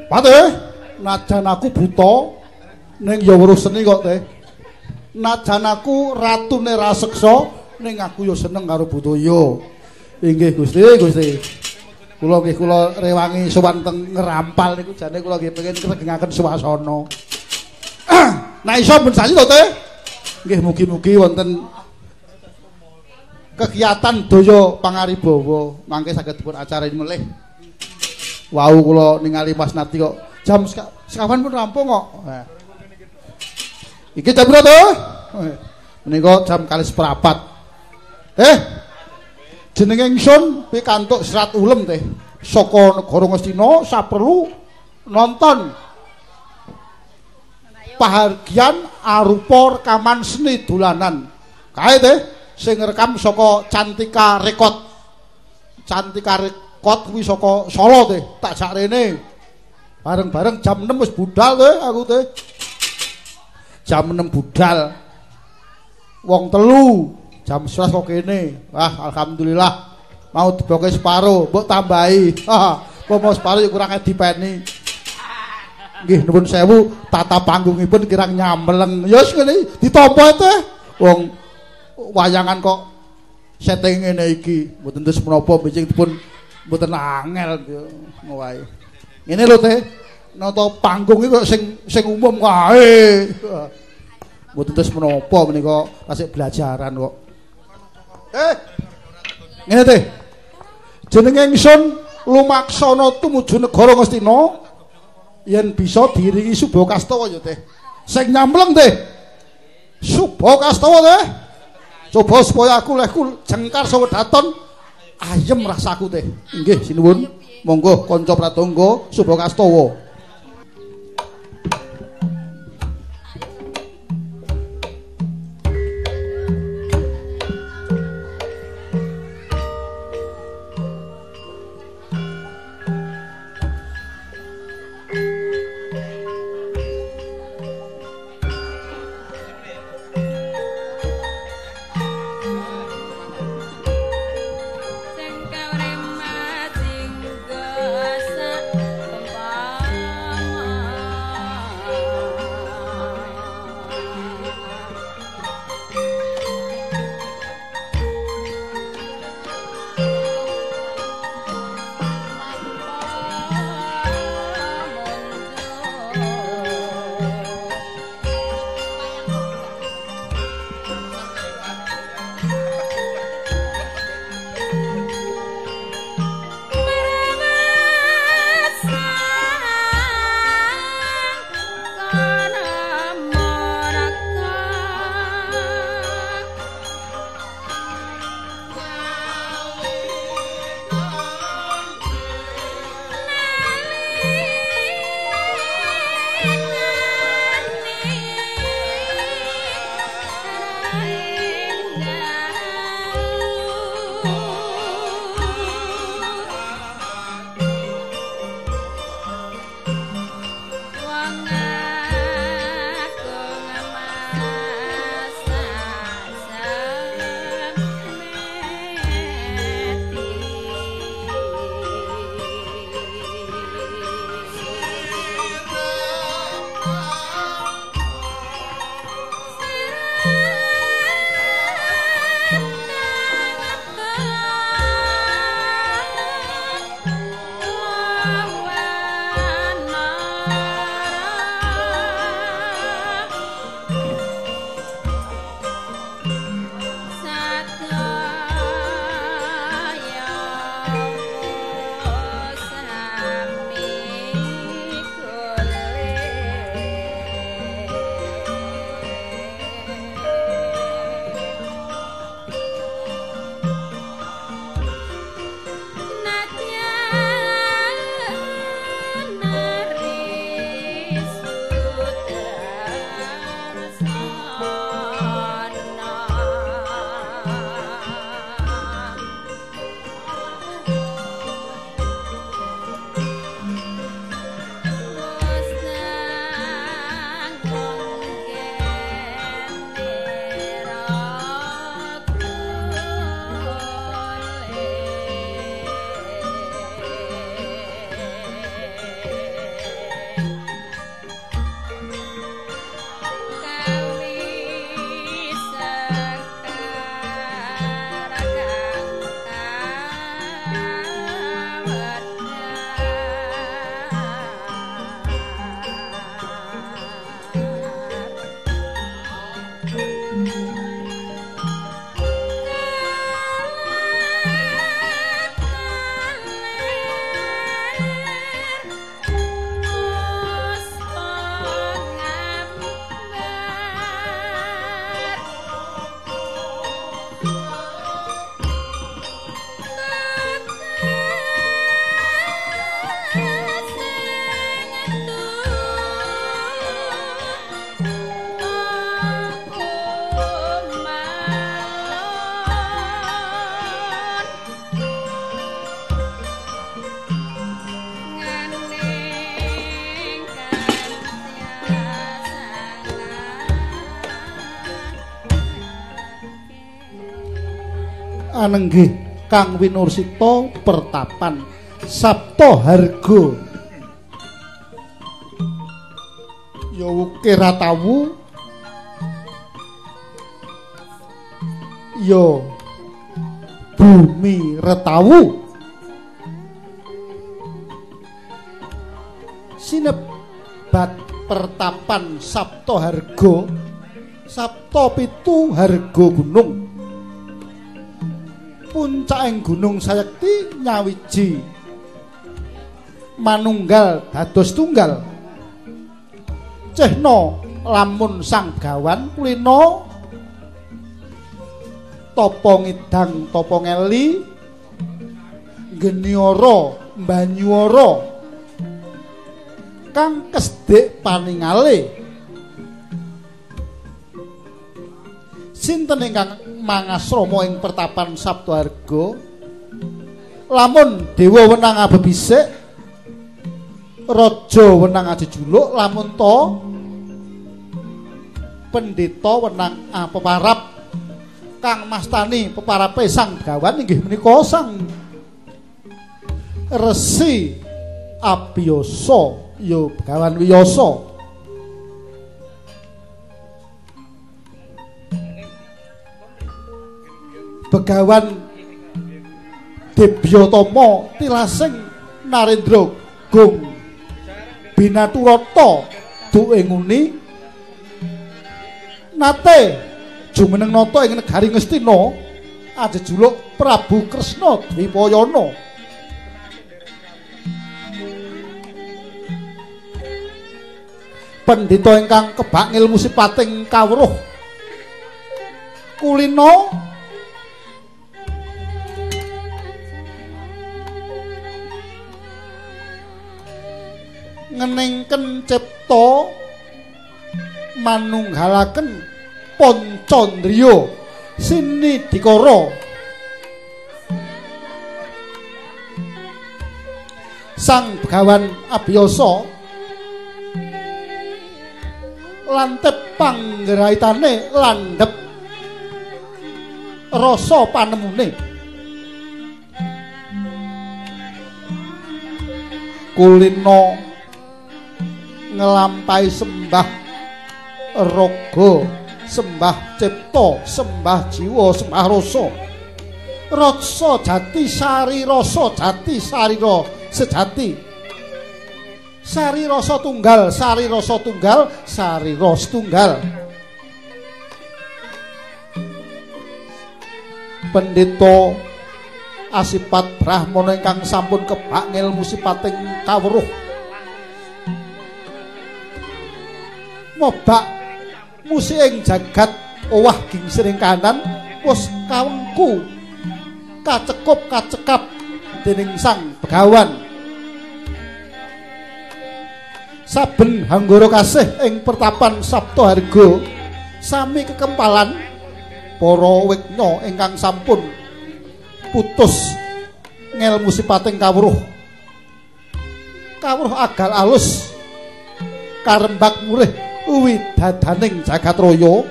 Patih, najan aku buta ning ya weruh seni kok, Teh. Najan aku ratune raseksa ning aku ya seneng karo budaya. Inggih Gusti, Gusti. Kula nggih kula rewangi sowan teng Ngrampal niku jane kula nggih pengen ngregengaken suasana. Nah iso ben sasi to, Teh. Nggih mugi-mugi wonten kegiatan daya pangaribawa mangke saged dipun acarai melih. Wau kula ningali Mas Nati kok jam sekawan pun rampung kok. Nah. Iki jam pira to? Menika jam 2.15. Jenenge ingsun pikantuk serat ulem teh saka negara Ngastina saperlu nonton pahargyan arupa rekaman seni dolanan. Kae teh sing ngrekam saka Cantika Record. Cantika Record kuwi saka Solo teh, tak jak rene. Bareng-bareng jam 6 wis budal teh aku teh. Jam 6 budal. Wong telu jam 11 kok kene. Wah, alhamdulillah. Mau diboke separo, mbok tambahi. Kok mau separo ya kurang dipeni. Nggih nuwun sewu, tata panggungipun kirang nyameleng. Ya wis ngene ditampa teh. Wong wayangan kok setting ngene iki. Mboten terus menapa benjing dipun mboten angel wae. Ngene lho teh, nata panggung iki kok sing umum kae. Mboten terus menapa menika tasik belajaran kok. Ngene teh. Jenenge ingsun lumaksana tumuju negara Ngastina yen bisa diiringi Subakastawa ya teh. Sing nyamleng teh. Subakastawa teh. Coba supaya aku lehku jengkar sawedaton ayem rasaku teh. Inggih sinuwun. Monggo kanca pratangga Subakastawa. Sing kawrima jingga sak tempat. Anenggih kang winursita pertapan Sabta Harga ya wukir Ratawu ya Bumi Retawu sinebat pertapan Sabta Harga Sabta pitu harga gunung puncaking gunung sayekti nyawiji manunggal dados tunggal cehna lamun sang gawan kulina tapa ngidang tapa ngeli geniara mbanyuara kang kesdik paningale sinten ingkang mangasrama ing pertapan Sabta Harga lamun dewa wenang abebisik raja wenang ajejuluk lamun ta pendeta wenang apeparap kang mastani peparape sang Begawan inggih menika Sang Resi Abiyasa ya Begawan Wiyasa. Begawan Debyatama tilasing Narendra Gung Binaturata duke nguni nate jumeneng nata ing negari Ngastina ajejuluk Prabu Kresna Dwipayana. Pendhita ingkang kebak ngilmu sipating kawruh kulina ngeningken cipta manunggalaken pancandriya sinidikara Sang Begawan Abiyasa lantip panggraitane landhep rasa panemune kulina nglampahi sembah raga sembah cipta sembah jiwa sembah rasa rasa jati sari rasa jati sarira sejati sari rasa tunggal sari rasa tunggal sari rasa tunggal. Pendeta asipat brahmana ingkang sampun kebak ngilmu sipating kawruh mobak musik ing jagat owah gingsir ing kanan wis kawengku kacekup kacekap dening Sang Begawan. Saben hanggara kasih ing pertapan Sabta Harga sami kekempalan para wigna ingkang sampun putus ngelmu sipating kawruh kawruh agal alus karembak murih widadaning jagat raya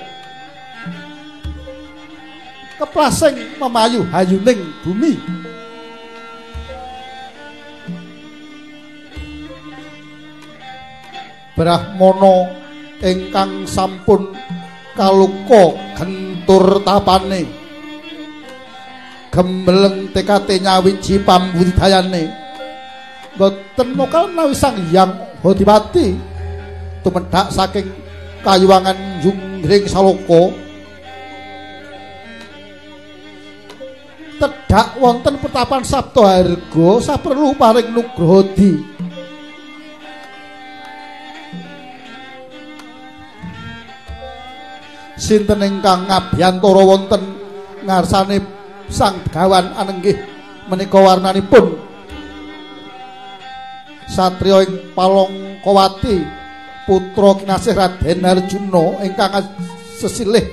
keplasing memayu hayuning bumi. Brahmana ingkang sampun kaluka gentur tapane gembleng tekate nyawiji pambudidayane boten mokal menawi Sang Hyang Bodipati tumedhak saking kayuwangan Junggring Saloka tedhak wonten pertapan Sabta Harga saperlu paring nugraha di. Sinten ingkang ngabiyantara wonten ngarsane Sang Begawan Anenggih menika warnanipun satriya ing Palangkawati putra kinasih Raden Arjuna ingkang sesilih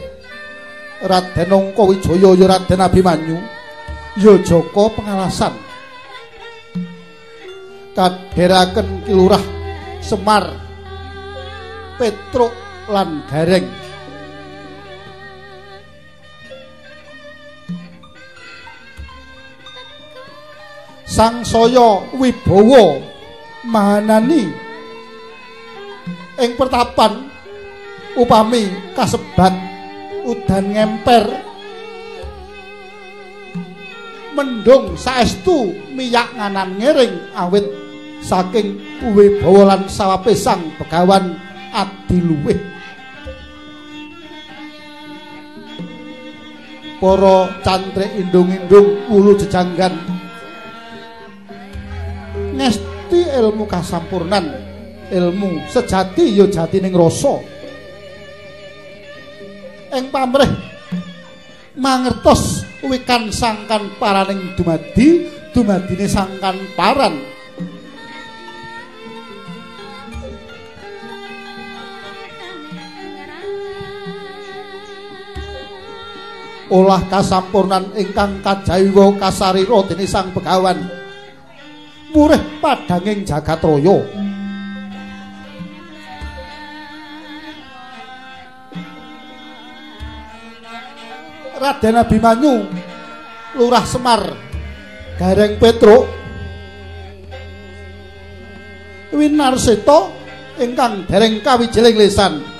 Raden Angkawijaya ya Raden Abimanyu ya Jaka Pengalasan kadheraken Ki Lurah Semar Petruk lan Gareng. Sangsaya wibawa mahanani ing pertapan upami kasebat udan ngemper mendung saestu miyak nganan ngiring awit saking wibawa lan sawape Sang Begawan adiluwih. Para cantrik indung-indung wulu jejanggan ngesti ilmu kasampurnan, ilmu sejati ya jatining rasa. Ing pamrih mangertos wikan sangkan paraning dumadi, dumadine sangkan paran. Olah kasampurnan ingkang kajaiwa kasarira dening Sang Begawan murih padhanging jagat raya. Raden Abimanyu Lurah Semar Gareng Petruk Winarseta ingkang dereng kawijiling lesan.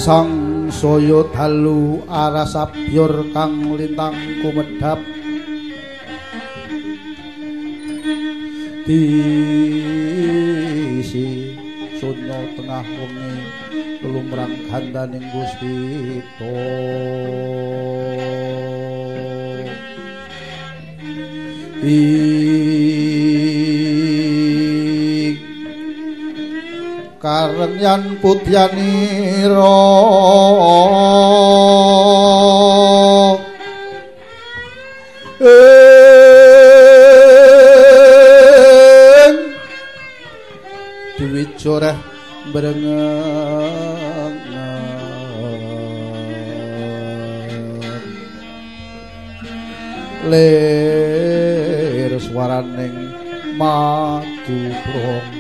Sang saya dalu arasabyor kang lintang kumedhap disi sunya tengah wengi lumrang gandaning guspita. Karengyan putyanira ing dwijoreh brengeng lir swaraning madu prangta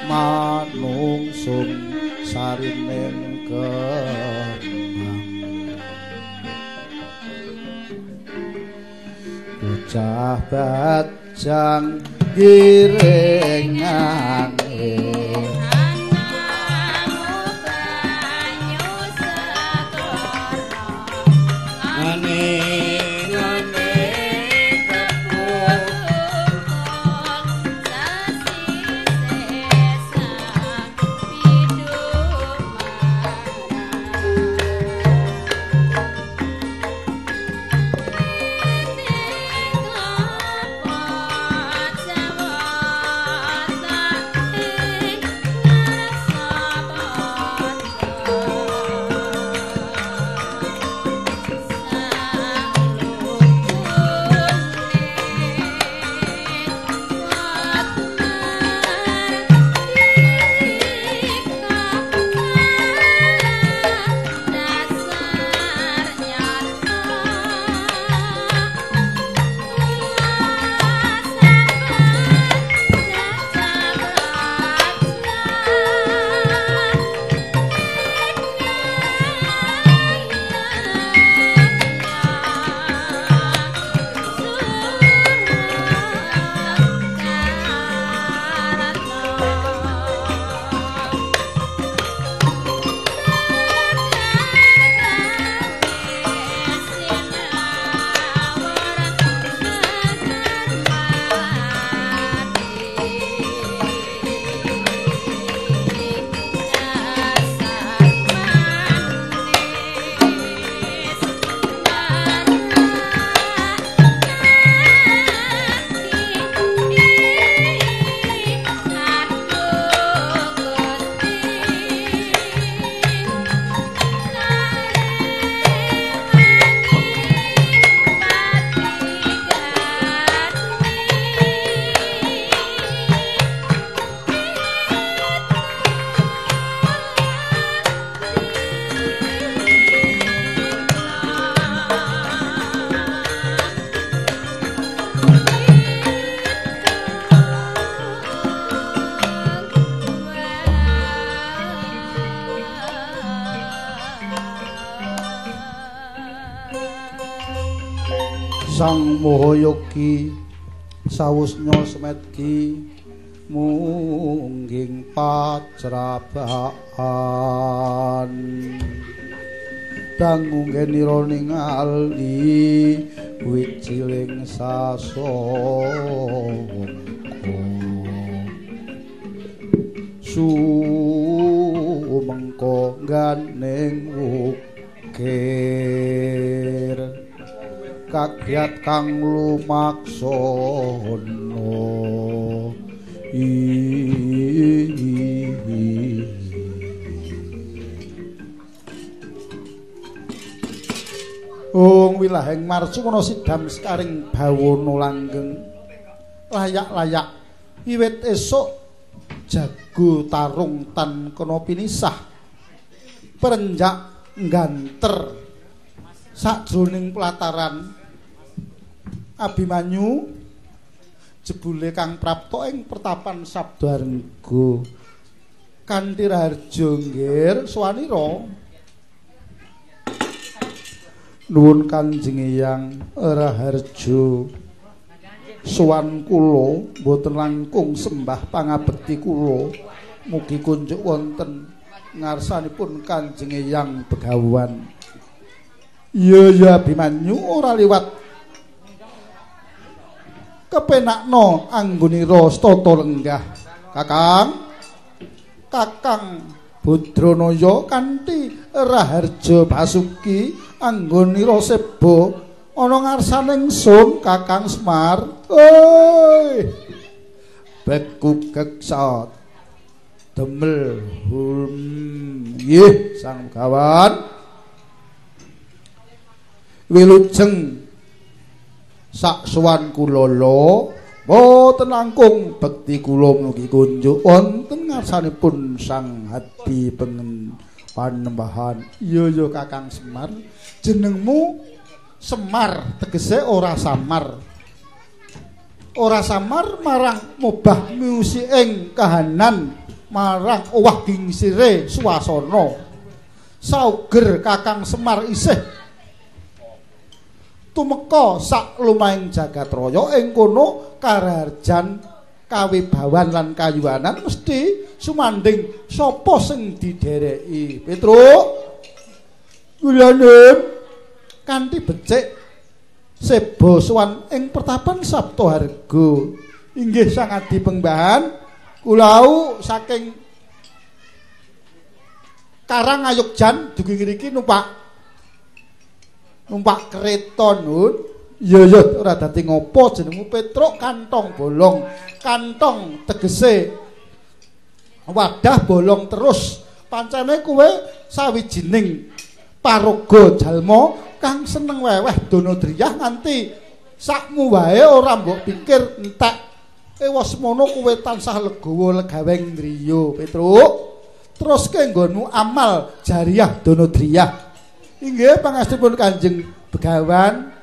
manungsung sarining kembang bocah bajang giringane. Jawa Sang Mahayogi sawusnya semedgi mungging pacraban dangu ngenira ningali wiciling sasongko sumengko ganing wukir kagiat kang lumaksana. Ung wilahing marsuwana sidam sekaring bawana langgeng layak-layak wiwit esuk jago tarung tan kena pinisah perenjak ngganter sakjroning pelataran Abimanyu jebule kang prapta ing pertapan Sabdarenggo kanthi raharja nggir swanira. Nuwun Kanjeng Eyang Raharja, sowan kula mboten langkung sembah pangabekti kula, mugi kunjuk wonten ngarsanipun Kanjeng Eyang Begawan. Iya ya Abimanyu ora liwat kepenakno anggonira stata lenggah. Kakang, Kakang Badranaya kanthi Raharja Basuki anggonira seba ana ngarsane ingsun Kakang Semar. Oi beku geksa demel hum. Nggih Sang Begawan, wilujeng sak sowan kula lho mboten langkung bekti kula mugi kunjuk wonten ngarsanipun Sang Hadi Panembahan. Iya ya Kakang Semar, jenengmu Semar tegese ora samar. Ora samar marang mobah musiking kahanan, marang owah gingsire swasana. Sauger Kakang Semar isih tumeka sak lumahing jagat raya ing kono karaharjan kawibawan lan kayuwanan mesti sumandhing sapa sing didhereki. Petruk kulane kanthi becik seba sowan ing pertapan Sabtaharga. Inggih Sang Adi Pengbahan, kula saking Karangayogjan dugi ngriki numpak kereta nun. Ya ya ora dadi ngopo jenengmu Petruk kantong bolong. Kantong tegese wadah bolong terus. Pancene kowe sawijining paraga jalma kang seneng weweh dana driyah nganti sakmu wae ora mbok pikir entek. Ewa semono kowe tansah legawa legaweng driya Petruk. Teruske nggonmu amal jariyah dana driyah. Inggih pangastipun Kanjeng Begawan.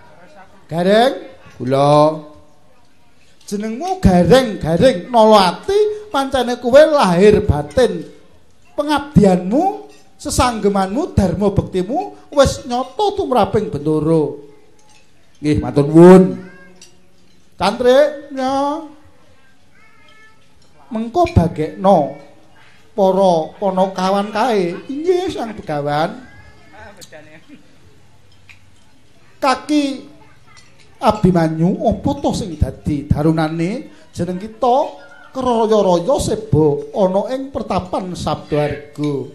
Gareng kula. Jenengmu Gareng, Gareng nala ati pancene kowe lahir batin. Pengabdianmu, sesanggemanmu, dharma bektimu wis nyata tumraping Bendoro. Nggih, matur nuwun. Cantrik ya. Mengko bagekno para panakawan kae. Inggih Sang Begawan. Kaki Abimanyu apa to sing dadi darunane jeneng kita keraya-raya seba ana ing pertapan Sabdaharga.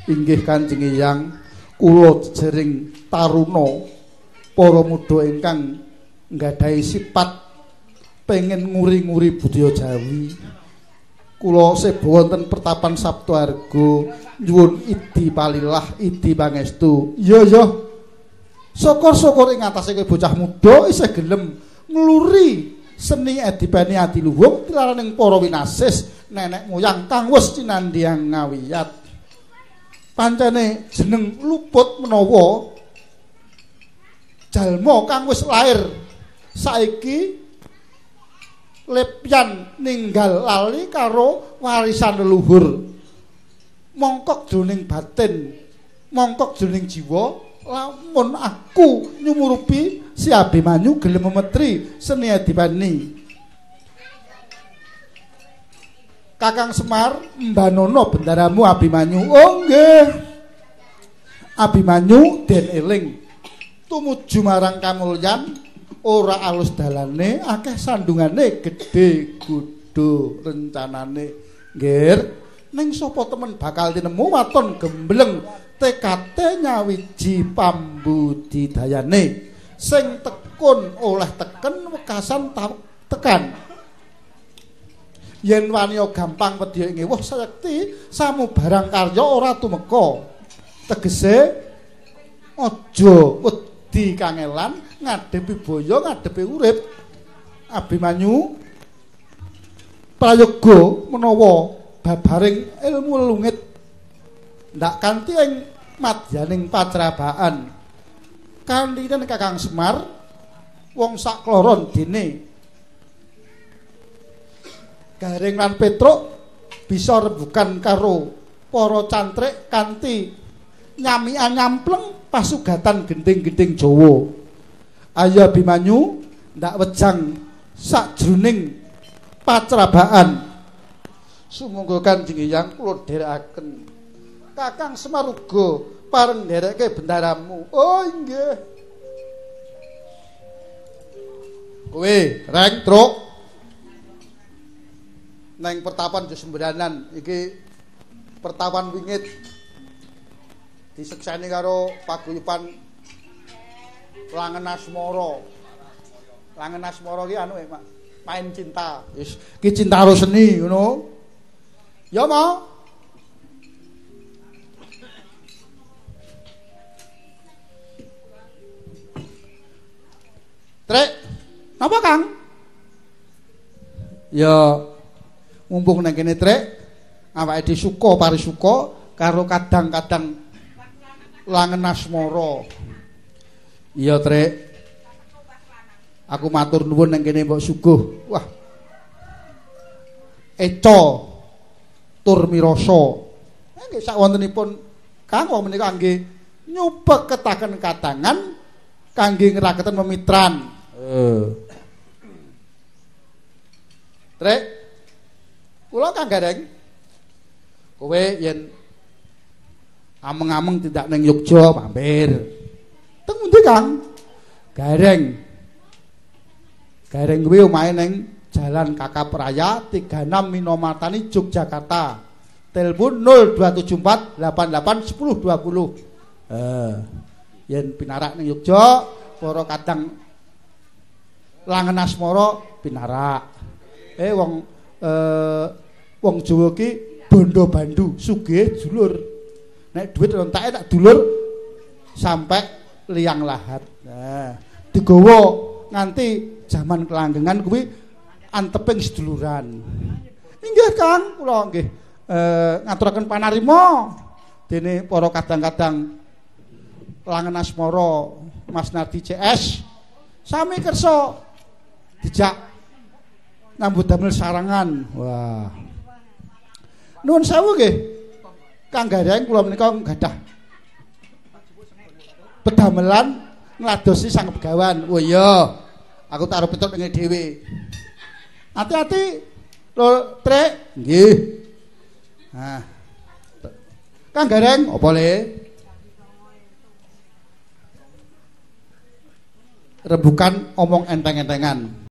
Inggih Kanjeng Eyang, kula jering taruna para muda ingkang nggadahi sifat pengen nguri-nguri budaya Jawi. Kula seba wonten pertapan Sabdaharga nyuwun idi palilah, idi pangestu. Iya ya. Syukur-syukur ing atase kowe bocah muda isih gelem ngluri seni edipeni adiluhung tilaraning para winasis nenek moyang kang wis cinandhiyang ngawiyat. Pancene jeneng luput menawa jalma kang wis lair saiki lepyan ninggal lali karo warisan leluhur. Mongkok jroning batin, mongkok jroning jiwa. Lamun aku nyumurupi si Abimanyu gelem memetri seni adipani. Kakang Semar mbanono bendaramu Abimanyu. Oh nggih. Abimanyu den eling tumuju marang kamulyan ora alus dalane akeh sandungane gedhe gudha rencanane. Nggih, ning sapa temen bakal tinemu waton gembleng tekate nyawiji pambudidayane sing tekun oleh teken wekasan tekan. Yen waniya gampang wedya ing ewuh sayekti samubarang karya ora tumeka. Tegese aja wedi kangelan ngadepi boyo ngadepi urip. Abimanyu prayoga menawa babaring ilmu lungit ndak kanthi ing madyaning pacrabaan. Kanthine Kakang Semar wong sakloron dene Gareng lan Petruk bisa rembugan karo para cantrik kanthi nyamikan nyampleng pasugatan gending-gending Jawa. Ayo Abimanyu ndak wejang sakjroning pacrabaan. Sumangga Kanjeng Hyang kula dherekaken. Kakang Semar uga pareng ndereke bendaramu. Oh nggih. Kowe reng truk neng pertapan Josembranan iki pertapan wingit disekseni karo paguyuban Langen Asmara. Langen Asmara ki anu main cinta. Wis ki cinta karo seni ngono. Ya mau. Trek, napa Kang? Ya mumpung nang kene trek, awake dhewe suka parisuka karo kadang-kadang Langen Asmara. Iya trek. Aku matur nuwun nang kene mbok suguh. Wah. Eca tur mirasa. Nggih sak wontenipun Kang wong menika nggih nyupeketaken kadangan kangge ngraketen memitran. Trek. Kula Kang Gareng. Kowe yen ameng-ameng tindak ning Yogya mampir. Teng pundi Kang? Gareng. Gareng kuwi omahe ning Jalan Kakap Raya 36 Minomartani Yogyakarta. Telepon 0274 88 10 20. Yen pinarak ning Yogya, para kadang Langen Asmara pinarak. Wong wong Jawa ki bondo bandu, sugih julur. Nek duit entake tak dulur sampai liang lahat. Nah, digawa nganti jaman kelanggengan kuwi anteping seduluran. Inggih Kang, kula nggih ngaturaken panarima dene para kadang-kadang Langen Asmara Mas Nardi CS sami kersa dijak nyambut damel sarangan. Wah. Nuwun sewu nggih. Kang Gareng kula menika gadah pedamelan ngladosi sang begawan. Oh iya. Aku tak arep petuk ning dhewe. Ati-ati lho trek. Nggih. Nah. Kang Gareng apa le? Rembukan omong enteng-entengan.